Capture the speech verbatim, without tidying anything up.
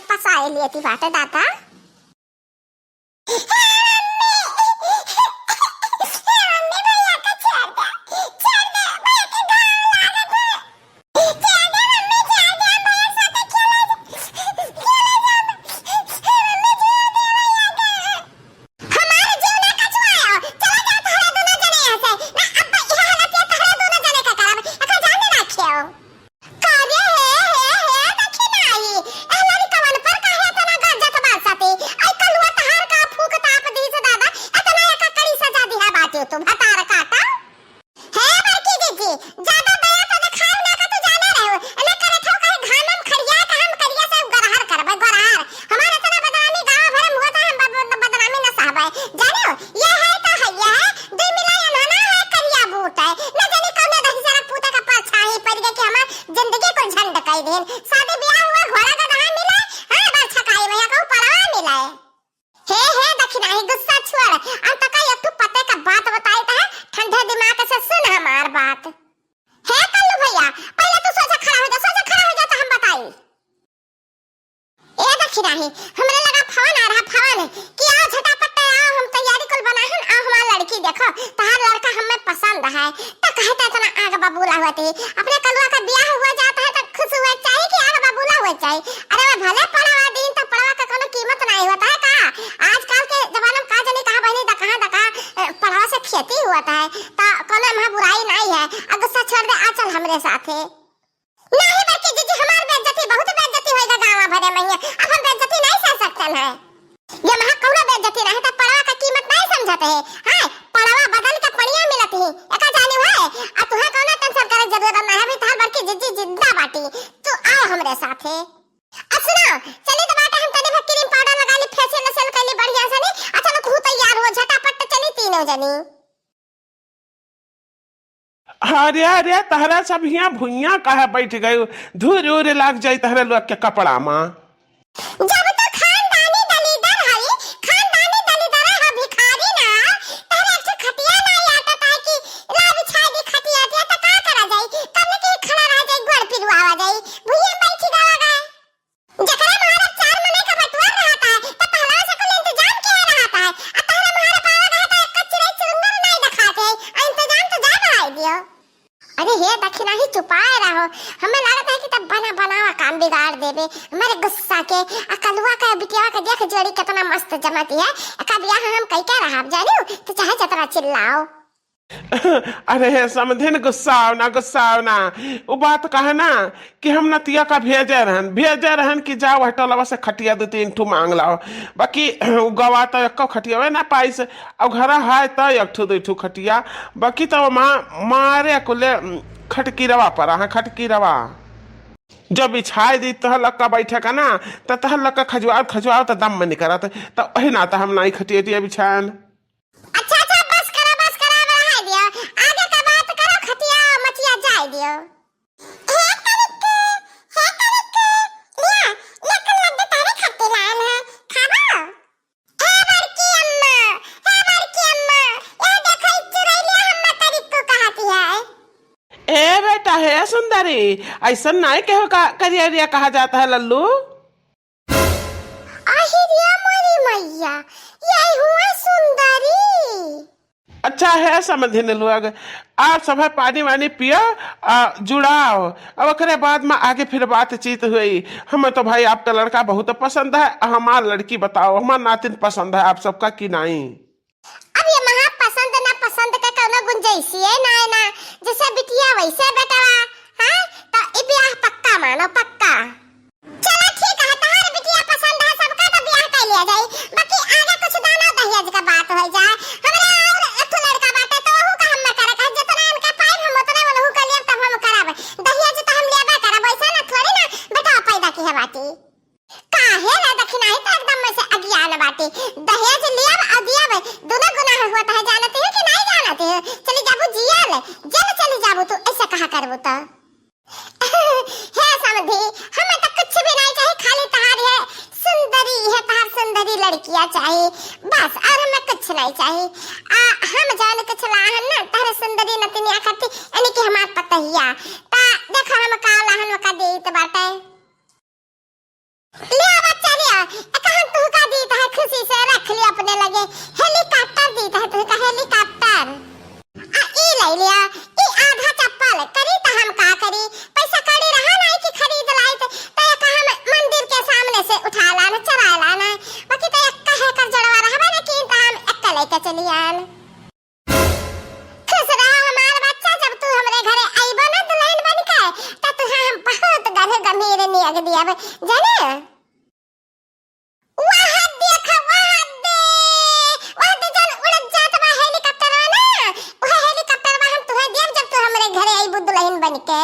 पसाए लिए ती बाटे दादा। हमार जीव ना कचुआयो, चला जा तहरा दोनों जने यहाँ से। ना अब इहे हालत ये तहरा दोनों जने का करब, एका जाने राखियो। का रे हे, हे, हे, देखी नाही, ए लड़कवन पर काहे एतना गरजत बासती? आई कलुआ तहार का फूक ताप दी से दादा, एतना एका कड़ी सजा दिहा बाटे तू, भतार काटा। हे बड़की जीजी, ज्यादा दया तो देखाओ ना का तू जाने रहो। एने करे थो कहीं घाम में खड़िया का हम करिया से गरहर करबे, गरहर। हमारे इतना बदनामी गाँव भर में हुआ था, हम बद-, बद-, बदनामी न सहबे। जाने हो, ये है तो है, ये है, दुई मिला ये ना है, करिया बूट है। न जाने कौने दही जरा पूते का परछाई पड़ गया कि हमार जिंदगी को झंड कई दिन। शादी ब्याह हुआ, घोड़ा गधा मिला, हाँ, बरछकाई में या कहूँ पड़वा मिला है। हे, हे, दखिनाही गुस्सा छोड़, अंत का एक ठो पते का बात बताई त है, ठंडे दिमाग से सुन हमार बात। हे कल्लू भैया, पहले तू सोझा खड़ा हो जा, सोझा खड़ा हो जा त हम बताई। ए दखिनाही, हमरे लगा फोन आ रहा, फोन, कि आओ झटापट आओ, हम तैयारी कुल बनाहन, आओ हमार लड़की देखो, तहार लड़का हमें पसंद है। त कहे त इतना आग बबूला हुआ थी, अपने कलुआ का ब्याह हुआ जाता है त खुश हुआ चाहिए कि आग बबूला हुआ चाहिए। अरे वो भले पड़वा दिन त पड़वा का कोनो कीमत नहीं होता है का? आजकल के जमाना में का जानी कहाँ बहनी द कहाँ द कहाँ, ए, पड़वा से खेती हुआ था है, त कोनो महा बुराई नहीं है। अब गुस्सा छोड़ दे, आ चल हमरे साथे। नहीं बड़की जीजी, हमार बेइज्जती, बहुत बेइज्जती होएगा गाँव भरे में, अब हम बेइज्जती नहीं सह सकते हैं। ये महा कौनो बेइज्जती नहीं, त पड़वा का कीमत नहीं समझते हैं। हाँ, पड़वा बदल के पड़िया मिलत ही, एका जानी है। आ तुहे कौनो टेंशन करे जरूरत नहीं है, अभी तहार बड़की जीजी जिंदा बाटी, तू आओ हमरे साथे। अब सुनो, चली त बाटे हम तनी भर क्रीम पाउडर लगा ली, फेशियल वेशियल कर ली बढ़िया से नी। अच्छा, तो तू तैयार हो, झटापट चली तीनों जनी। अरे, अरे, तहरा सब हियाँ भुइयाँ काहे बैठ गयो? धूर उर लाग जाई तहरे लोग के कपड़ा मा। जब तो खानदानी दलीदर हई, खानदानी दलीदर है, भिखारी ना, तहरे एक ठो खटिया ना आटत है कि ला बिछाई दी खटिया, दिया तो का करा जाई? कब ले के खड़ा रह जाई, गोड़ पिरुआवा जाई, भुइयाँ बैठ गवा गए। जकरे मुहारे चार मनई का बटुआ रहत है, त पहलवा से कुल इंतजाम किया रहत है। आ तहरे मुहारे पावा गए त एक चिरई चुरुंगुर नाई देखात है। आ इंतजाम तो जा बढ़ाई दियो। अरे हे दखिनाही, चुपाए रहो। हमें लागत है कि तब बना बनावा काम बिगाड़ देबे। हमारे गुस्सा के, आ कलुआ का बिटिया के देख जोड़ी कितना मस्त जमत है। एका बियाह हम कई के रहब जानियो, तो चाहे जतरा चिल्लाओ। अरे हे समधिन, गुस्साओ ना, गुस्साओ ना। उ बात कहा ना कि हम नतिया का भेजे रहन, भेजे रहन कि जाओ वह टोलवा से खटिया दो तीन ठो मांग लाओ। बाकी उ गवा तो एको खटियावे ना पाइस। अब घर है तो एक ठो दो ठो खटिया, बाकी तो माँ मारे कुले खटकी रवा पर, हाँ, खटकी रवा। जब बिछाए दी तह लक्का बैठे का ना, त तह लक्का खजुआओ, खजुआओ त दम में निकरत। त वही ना त हम नाई खटिया उटिया बिछाएन। अच्छा, अच्छा, बस करा, बस करा, बढ़ाई दियो। आगे का बात करो, खटिया मचिया जाए दियो। हे तनिक, हे तनिक, लिया, लेकिन लड्डू तारे खाते लान है, खाबो? हे बड़की अम्मा, हे बड़की अम्मा, ये देखो, ई चुरैलिया हम तनिक को कहती है। ए बेटा, हे सुंदरी, ऐसा नाई केहू का करियरिया कहा जाता है लल्लू। आहि रे मोरी मैया, यही हुआ सुंदरी। अच्छा है समधिन लोग, आप सब है पानी वानी पियो, आ, जुड़ाओ, अब ओकरे बाद में आगे फिर बातचीत हुई। हमें तो भाई आपका लड़का बहुत पसंद है, हमार लड़की बताओ, हमार नातिन पसंद है आप सबका कि नाई? अब ये महा पसंद ना पसंद का कौनो गुंजाइश है ना, है ना, जैसे बिटिया वैसे बेटवा, हाँ, तो ई ब्याह पक्का मानो, पक्का। चला ठीक है, तहार बिटिया पसंद है सबका तो ब्याह कर लिया जाई, बाकी आगे कुछ दाना दहेज का बात हो जाए। हमरे और एक ठो लड़का बाटे तो ओहू का हम ना करे, कहे जितना इनका पाइब हम उतने उनहू के लिए तब हम करब। दहेज तो हम लेबे करब, वैसे ना थोड़ी ना बेटा पैदा की है बाटी। काहे रे दखिनाही तो एकदम में से अज्ञान बाटे। दहेज लियब और दियब, दोनों गुनाह होता है, जानते हो कि नहीं जानते हो? चली जाबू जियल, जेल चली जाबू तू, ऐसा कहा करबू तो। हे समधी, हमें तो कुछ भी नहीं चाहिए, खाली तहार है सुंदरी, है तहार सुंदरी लड़कियां चाहिए, बस, और हमें कुछ नहीं चाहिए। आ, हम जान कुछ लाहन ना, तहरे सुंदरी नतिनिया खाती, यानी कि हमार पतहिया। ता देखो हम का लाहन का देत बाटे। ले आवा एक हम तुहका दीत है, खुशी से रख लियो अपने लगे। हेलीकॉप्टर दीत है तुहका, हेलीकॉप्टर। आ ई ले लिया, ई आधा चप्पल करी त हम का करी? पैसा कौड़ी रहा नाहीं कि खरीद लाइत, त एक हम मंदिर के सामने से उठा लान, चढ़ा लान। बाकी त एक कहे कर जड़वा रहबे न कि त हम एक लेके चली आन। खुश रहा हमार बच्चा, जब तू हमरे घरे अइबो ना दुल्हन बन के, त तुहे हम बहुत गढ़ गंभीर नियग दियब, जाने? वहाँ देख, वहाँ दे, वहाँ दे जौन उड़त जात बा हेलीकॉप्टरवा ना, उहे हेलीकॉप्टरवा हम तुहे दियब, जब तू हमरे घरे अइबू दुल्हन बन के।